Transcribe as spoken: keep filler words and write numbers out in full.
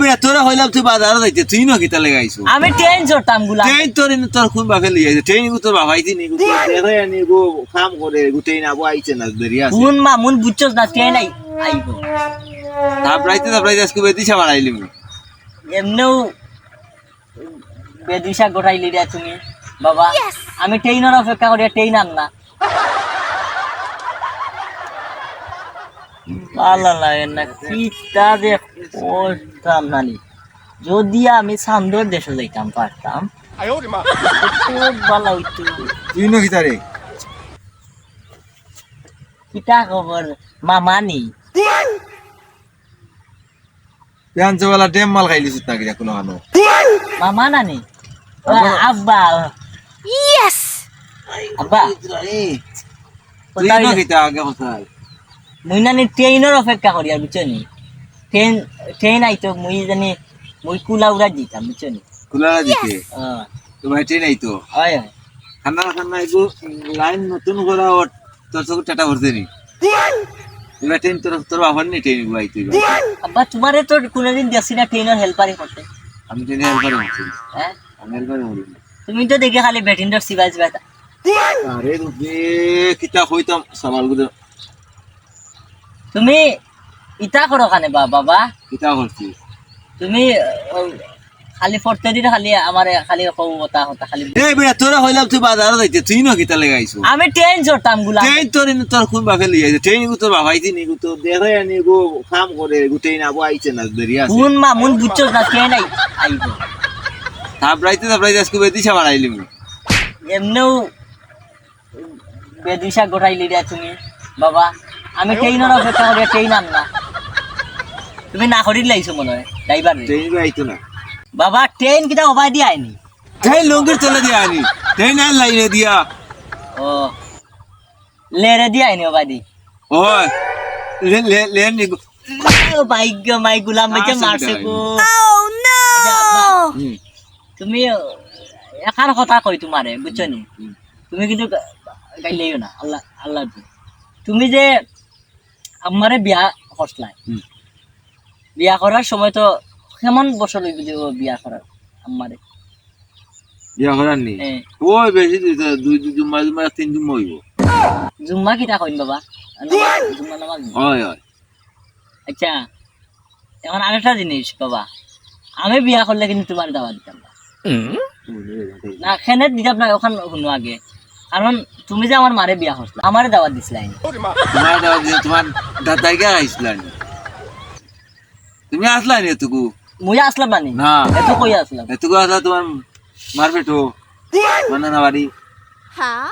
বেটা, তোরে কইলাম তুই বাজারো যাইতে, তুই নু কিতা লাগাইছো? আমি ট্রেন চড়তাম গুলাম। ট্রেন তোর ইনো তোর কুন বাপে লইয়া আইছে? ট্রেন ইগু তোর বাপ আইছে নি, ইগু তোর দেখে আনি, ইগু কাম করে, ইগু ট্রেন আবো আইছে না, দেরি আছে। হুন মামুন, বুঝছস না, ট্রেন আই-, আইবো। থাপড়াইতে থাপড়াইতে আজকে বেদিশা বাড়াইলিমু। এমনেও বেদিশা গোটাইলি রে তুমি, বাবা। আমি ট্রেনর অপেক্ষা করি, ট্রেন আর না। ভালা লাগে না, কিতা যে করতাম নানি। যদি আমি চান্দর দেশো যাইতাম পারতাম, খুব ভালা অইতো। তুই নু কিতা রে? কিতা খবর, মামা নি? তুই আনছো বেলা ডেম মাল খাইলিস না কিতা কুনুখানো? মামা নানি? আব্বা। আব্বা। আব্বা। এই, তুই কোথায় নু গেলে? কিতা আগে কোথায়? মুই নানি ট্রেনর অপেক্ষা করি আর, বুঝছো নি? ট্রেন, ট্রেন আইতো, মুই জানি, মুই কুলাউড়া দিতাম, বুঝছো নি? কুলাউড়া দিতে? হ্যাঁ। তোমার ট্রেন আইতো? হয়, হয়। খানা খানা আইবো, লাইন নতুন করা ওর, তোর চোখ টাটা ভরছে নি? এবার ট্রেন তোর, তোর বাবার নি ট্রেন আইতো এবার। আব্বা, তোমারে তো কোনোদিন দেখছি না ট্রেনর হেল্পারি করতে। আমি ট্রেনর হেল্পারি করছি। হ্যাঁ? আমি হেল্পারি করি না। তুমি তো দেখি খালি বেটিনর সিবাই সিবাই তা-, আরে রুবে, কিতা কইতাম সওয়ালগুলো। তুমি ইতা করো কেনে বা-, বাবা? কিতা করছি? তুমি, ও, খালি পড়তে দিন, খালি আমারে খালি কও কথা, কথা খালি। এই বেটা, তোরে কইলাম তুই বাজারো যাইতে, তুই নু কিতা লাগাইছো? আমি ট্রেন চড়তাম গুলাম। ট্রেন তোর ইনো তোর কুন বাপে লইয়া আইছে? ট্রেন ইগু তোর বাপ আইছে নি, ইগু তোর দেখে আনি, ইগু কাম করে, ইগু ট্রেন আবো আইছে না, দেরি আছে। হুন মামুন, বুঝছস না, ট্রেন আই-, আইবো। থাপড়াইতে থাপড়াইতে আজকে বেদিশা বাড়াইলিমু। এমনেও বেদিশা গোটাইলি রে তুমি, বাবা। আমি ট্রেনর অপেক্ষা করি, ট্রেন আর না। তুমি না করিলাইছো মনে হয়, ড্রাইভার রে। ট্রেন আইতো না। বাবা, ট্রেন কিতা ওবায়দি আয়নি? ট্রেন লঙ্গির তলে দিয়া আনি। ট্রেন আর লাইনে দিয়া। ও, লেরে দিয়া আয়নি ওবায়দি। ওই, লে-, লে-, লের নি গো। ও ভাই গো, মাই গুলাম ভাইকে মারছে গো। আচ্ছা, আব্বা, হুম। তুমি, এখান কথা কই তোমারে, বুঝছো নি? হুম। তুমি কিন্তু গা-, গাইলেইও না, আল্লাহ, আল্লাহ। তুমি যে আমারে বিয়া করছলায়, হুম। বিয়া করার সময় তো কেমন বছর অইবো যে ও বিয়া করার আমারে? বিয়া করার নি? হ্যাঁ। ওই বেশি দিন তো, দুই, দুই জুম্মা, জুম্মা, তিন জুম্মা অইবো। জুম্মা কিতা কইন বাবা? জুম্মা নামাজ নি? হয়, হয়। আচ্ছা, এখন আরেকটা জিনিস বাবা, আমি বিয়া করলে কিন্তু তোমার দাওয়াত দিতাম না। না, কেনে দিতাম না, ওখান হুনো আগে। কারণ তুমি যে আমার মারে বিয়া করছলায়, আমারে দাওয়াত দিছলায় নি। তোমার দাওয়াত দিছে, তোমার দাদাই গা আইছলা নি? তুমি আছলা নি এতটুকু? মুই আছলাম না নি? না। এত কই আছলাম? এতটুকু আছলা তোমার মার পেটো, তোমার নানা বাড়ি। হ্যাঁ?